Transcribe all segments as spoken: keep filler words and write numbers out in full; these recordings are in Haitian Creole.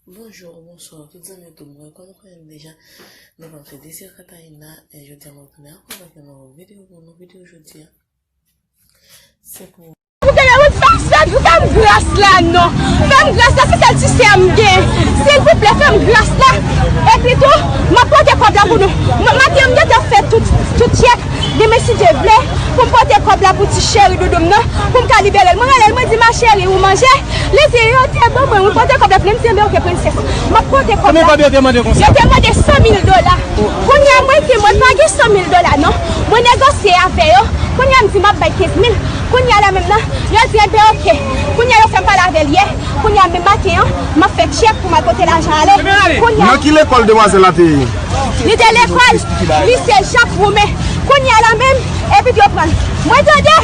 Bonjou, bonswa, tout zanmi yo, tout moun. Kòm nou konnen deja, nou pral fè desè Katarina, e jodi a mwen vin ankò avèk yon nouvo videyo pou nou. Videyo jodi a, se pou Ou kenbe wout, fè m sèt, fè m gras la non. Fè m gras la, se sèl ti sè m gen. Silvouplè, fè m gras la. Epi tou, m ap pote kòb la pou nou. M, maten an, m gentan fè tout, tout tchèk. Demen, si Dye vle, pou m pote kòb la pou ti cheri doudou m nan, pou m ka libere l. Mwen rele l, mwen di, ma chérie, ou manje? Li di, yo te ban mwen, wi, pote kòb la pou li. M di, enben, oke, prensès. M ap pote kòb la. Konbyen kòb yo te mande konsa? Yo te mande san mil dola. Kounye a, mwen di, mwen pa gen san mil dola, non. Mwen negosye avè yo. Kounye a, m di, m ap bay kenz mil. Kounye a la menm nan, yo di, enben, oke. Kounye a, yo fè m pale avè l yè. Kounye a, menm maten an, m ap fè tchèk pou m al pote lajan ale. Kounye a, nan ki lekòl demwazèl la te ye? Li te lekòl lise Jak Woumen. Kounye a la menm, epi yo pran l. Mwen tande,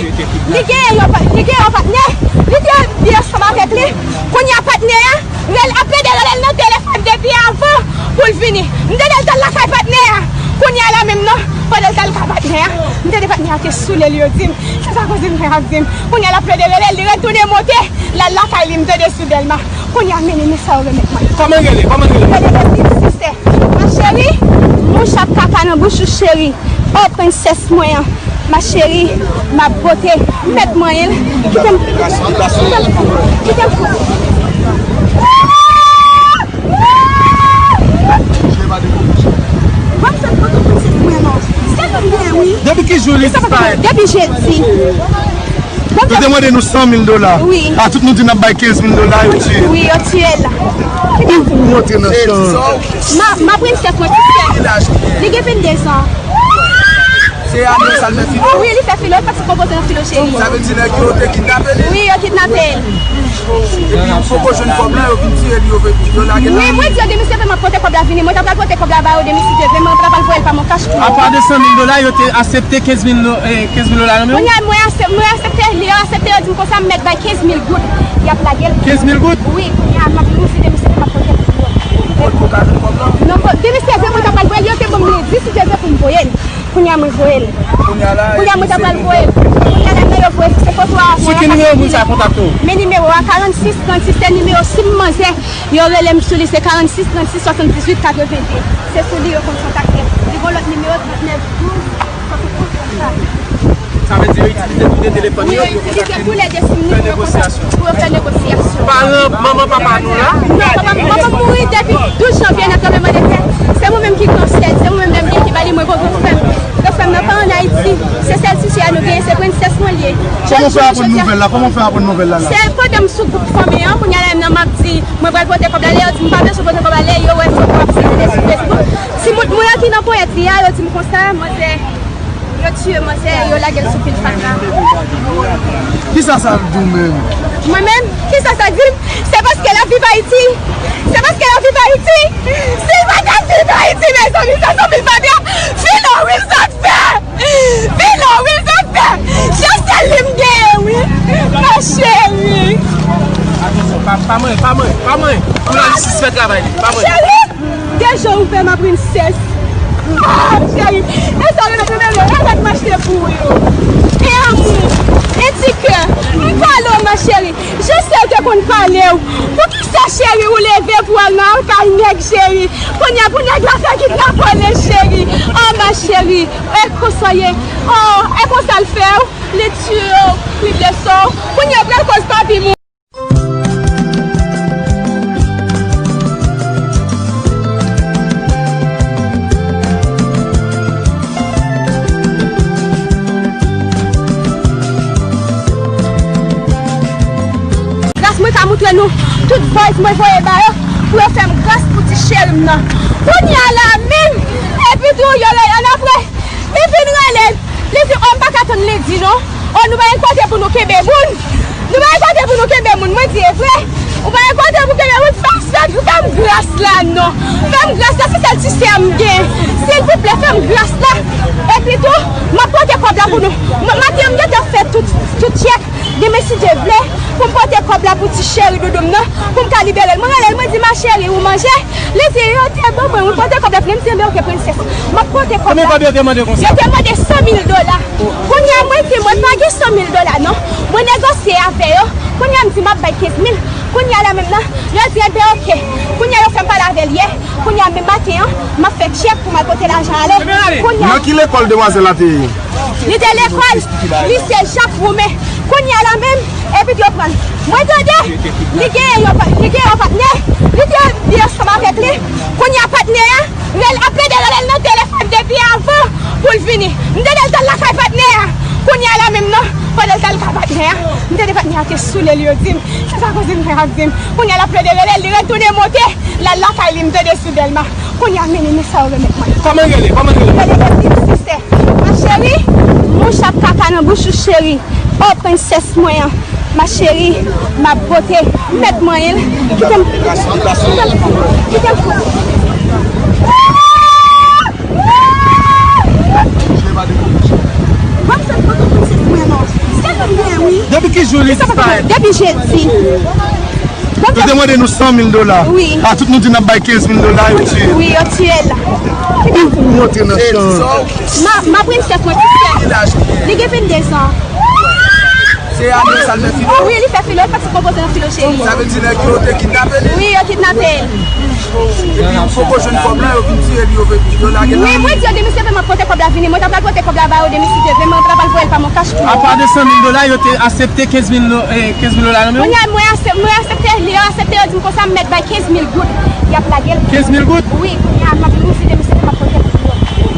li gen yon pa-, li gen yon patnè, li te viv ansanm avèk li. Kounye a, patnè a rele, ap plede rele l nan telefòn depi avan pou l vini. M tande l t al lakay patnè a. Kounye a la menm nan, pandan l t al lakay patnè a, m tande patnè a te soule l, yo di m. Se sa koze m fè ap di m. Kounye a l ap plede rele l, li retounen monte, l al lakay li, m tande sou Dèlma. Kounye a, men, men sa yo remèt mwen. Kòman rele? Kòman rele? Rele Dèlma, sisè. Ma chérie, mouch ap kaka nan bouch ou, cheri. Oh, prensès mwen an. Ma chérie, m ap bote. Mèt mwen, kite m, kite m, kite m. Depi ki jou li disparèt? Depi jedi. Yo te mande nou san mil dola. Wi. A tout nou di n ap bay kenz mil dola, yo tiye. Wi, yo tiye l. Ou, ou rantre nan chan. Ma, ma prensès mwen, ti sè. Li gen venndez an. Se a nou sa l fè filo? Wi, li fè filo, li pati konpoze nan filo cheri. Sa vle di nèg yo te kidnape li? Wi, yo kidnape l. Epi li poko jwenn kòb la, yo vin tiye li, yo vin, yo lage l. Wi, mwen di yo demisye, m ap pote kòb la vini. Mwen ta pral pote kòb la ba yo demisye, mwen ta pral voye l pa mon kach tou. Apa de san mil dola, yo te aksepte kenz mil do-, eh, kenz mil dola nan men w? Kounye a, mwen aksep-, mwen aksepte, yo aksepte, yo di m konsa, m mèt bay kenz mil goud. Y ap lage l. Kenz mil goud? Wi, kounye a, m ap, mwen di demisye, m ap pote kòb la. Non, bon, demisye, mwen ta pral voye l, yo te ban m lendi, si Dye vle, pou m voye l. Kounye a mwen voye l. Kounye a la, kounye a mwen ta pral voye l. Kounye a la, men yo voye sou se foto a. Sou ki nimewo moun sa kontakte w? Men nimewo a, karannsis trannsis, se nimewo sim manzè. Yo rele m sou li, se karannsis trannsis swasanndizuit katrevende. Se sou li yo konn kontakte m. Li gon lòt nimewo, trannèf douz swasannouz. Sa vle di yo itilize nimewo telefòn yo pou yo kontakte nou, pou yo fè negosyasyon. Pou yo fè negosyasyon. Paran, manman, papa nou la? Non, papa, manman m mouri depi douz janvye nan tranblemanntè. Se mwen menm ki gran sè l, se mwen menm ki ba li, mwen gon gran frè m. Gran frè m nan pa ann Ayiti. Se sèl ti sè a nou genyen, se prensès mwen l ye. Kòman w fè aprann nouvèl la? Kòman w fè aprann nouvèl la la? Se pandan m sou gwoup fanmi an, kounye a la menm nan m ap di, mwen pral pote kòb la, lè yo di m pa bezwen pote kòb la, lè yo wè foto ap sikile sou Facebook. Timoun mwen an ki nan ponyèt li a, yo di m konsa, manzè, yo tiye manzè, yo lage l sou pil fatra. Kisa sa di w menm? Mwen menm, kisa sa di m? Se paske l ap viv Ayiti. Se paske l ap viv Ayiti. Si l pa t ap viv Ayiti, mezanmi, sa sanble pa byen. Filo, wi, sa fè. Filo, wi, sa fè. Se sèl li m genyen, wi. Ma chérie. Atansyon, pa, pa manyen, pa manyen, pa manyen. Pou lajistis fè travay li, pa manyen. Cheri. Deja ouvè ma prensès. Ah, cheri. E sa yo nan premye lè, e sa k m achte pou ou yo. E amou, e ti kè. M pale w, ma chérie. Je sais w te konn pale w. Poukisa, cheri, ou leve pou al nan kay nèg, cheri? Kounye a pou nèg la fè kidnapè w, cheri. Oh, ma chérie. E konsa w ye. Oh, e konsa l fè w. Li tiye w, li blese w. Kounye a pral koz papi moun. Gras mwen ka moutre nou tout voice mwen voye ba yo pou yo fè m gras pou ti cheri m nan. Kounye a la menm, epi tou yo rele ann apre. Li vin rele, li di, o, m pa ka tann lendi non. O, nou pa gen kote pou nou kenbe moun. Nou pa gen kote pou nou kenbe moun. Mwen di, e vre? Ou pa gen kote pou kenbe moun? Fè m sèt, fè m gras la non. Fè m gras la, se sèl ti sè m gen. Silvouplè, fè m gras la. Epi tou, m ap pote kòb la pou nou. M, maten an, m gentan fè tout, tout tchèk. Demen, si Dye vle, pou m pote kòb la pou ti cheri doudou m nan, pou m ka libere l. Mwen rele l, mwen di, ma chérie, ou manje? Li di, yo te ban mwen, wi, pote kòb la pou li. M di, enben, oke, prensès. M ap pote kòb la. Konbyen kòb yo te mande konsa? Yo te mande san mil dola. Kounye a, mwen di, mwen pa gen san mil dola, non. Mwen negosye avè yo. Kounye a, m di, m ap bay kenz mil. Kounye a la menm nan, yo di, enben, oke. Kounye Nan ki lekòl demwazèl la te ye? Li te lekòl lise Jak Woumen. Kounye a la menm, epi yo pran l. Mwen tande, li gen yon pa-, li gen yon patnè, li te viv ansanm avèk li. Kounye a patnè a, rele, ap plede rele l nan telefòn depi avan pou l vini. M tande l t al lakay patnè a. Kounye a la menm nan, pandan l t al lakay patnè a, m tande patnè a te soule l, yo di m. Se sa koze m fè ap di m. Kounye a l ap plede rele l, li retounen monte, l al lakay li, m tande sou Dèlma. Kounye a, men, men sa yo remèt mwen. Kòman l rele? Kòman l rele? Rele Desi Sisè. Ma chérie, mouch ap kaka nan bouch ou, cheri. Oh, prensès mwen an. Ma chérie, m ap bote. Mèt mwen, il. Kite m. Kite m. Kite m. Ban m sèt foto prensès mwen non. Sèl mwen gen, wi. Depi ki jou li disparèt? Depi jedi. Yo te mande nou san mil dola. Wi. A tout nou di n ap bay kenz mil dola, yo tiye l. Wi, yo tiye l. Ou monte nan chan. Ma, ma prensès mwen pi sèl. Li gen venndezan. Se ane sa l fè filo? Wi, li fè filo, li fè ti konpoze nan filo, cheri. Sa vle di nèg yo te kidnape li? Wi, yo kidnape l. Epi ou poko jwenn kòb la, yo vin tiye li, yo vin, yo lage l la. Men mwen di yo, demisye vle m ap pote kòb la vini. Mwen ta pral pote kòb la ba yo, demisye vle, mwen ta pral voye l pa mon kach pou yo. Apa de san mil dola, yo te aksepte kenz mil do-, eh, kenz mil dola nan men w? Kounye a, mwen aksep-, mwen aksepte, lè yo aksepte, yo di m konsa, m mèt bay kenz mil goud. Y ap lage l. Kenz mil goud? Wi, kounye a, m ap di demisye vle m ap pote kòb la.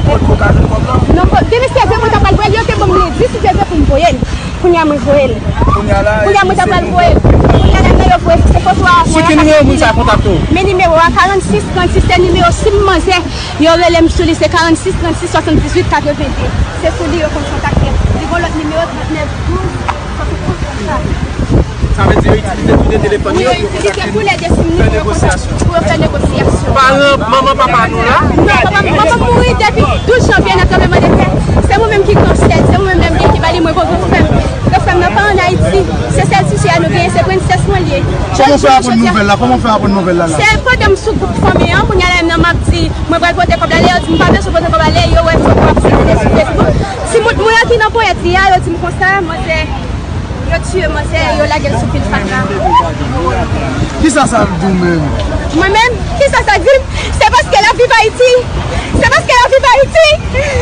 Ou poko ka jwenn kòb la? Non, demisye vle, mwen ta pral voye l, yo te ban m ledi, si Dye vle, pou m voye l. Kounye a mwen voye l. Kounye a la, kounye a mwen ta pral voye l. Kounye a la, lè yo voye se foto a mwen. Sou ki nimewo moun sa kontakte w? Men nimewo a, karannsis trannsis, se nimewo sim manzè. Yo rele m sou li, se karannsis trannsis swasanndizuit katrevenndi. Se sou li yo konn kontakte m. Li gon lòt nimewo, trannèf douz, swasannouz trannkat. Sa vle di yo itilize tou de telefòn yo pou yo kontakte nou, fè negosyasyon. Pou yo fè negosyasyon. Paran, manman, papa nou la? Non, papa, papa m mouri depi douz janvye nan tranblemanntè. Se mwen menm ki gran sè l, se mwen menm ki ba li mwen gon gran frè m. Gran frè m nan pa ann Ayiti. Se sèl ti fi a nou genyen, se prensès mwen l ye. Kòman w fè aprann nouvèl la? Kòman w fè aprann nouvèl la la? Se pandan m sou gwoup fanmi an, kounye a la menm nan m ap di, mwen pral pote kòb la, lè yo di m pa bezwen pote kòb la, lè yo wè m sou Facebook, sou Facebook. Timoun, moun ki nan ponyèt li a, yo di m konsa, manzè, yo tiye manzè, yo lage l sou pil fatra. Kisa sa di w menm? Mwen menm? Kisa sa di m? Se paske l ap viv Ayiti. Se paske l ap viv Ayiti.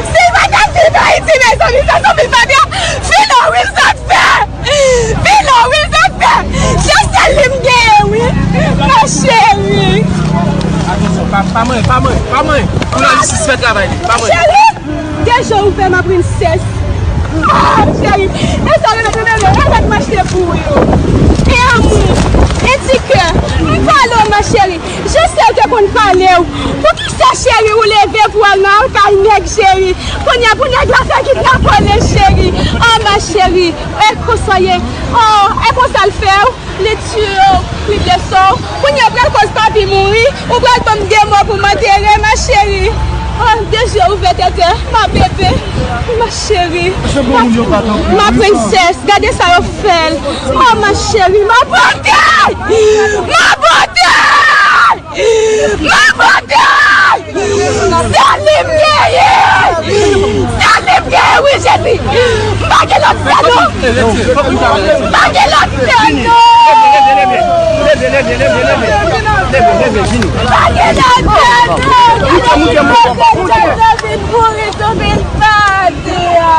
Si l pa t ap viv Ayiti, mezanmi, se sou pil fatra. Filo, wi, sa k fè. Filo, wi, sa k fè. Se sèl li m genyen, wi. Ma chérie. Atansyon, pa, pa manyen, pa manyen, pa manyen. Pou lajistis fè travay li, pa manyen. Cheri! Deje ouvè, ma princesse. Ah, cheri, e sa yo mete nan men, e sa m achte pou ou yo. E amou, e ti kè, m pale w, ma chérie. Je sais w te konn pale w. Poukisa, cheri, ou leve pou w al nan kay nèg, cheri? Kounye a pou nèg la fè kidnapè w, cheri. Oh, ma chérie, e konsa ye. Oh, e konsa l fè w. Li tiye w, li blese w. Kounye a w pral koz papi mouri, ou pral ban m de mò pou m antere, ma chérie. Oh, de je ouvè tètè, ma bébé, ma chérie, ma, ma princesse, gade sa yo fè l. Oh, ma chérie, ma beauté! Ma beauté! Ma beauté! Se li m genyen! Se li m genyen, wi, Jezi! M pa gen lòt frè, non! M pa gen lòt frè, non! M pa gen lòt frè, non! Jezi, vin pou rezoud pase a!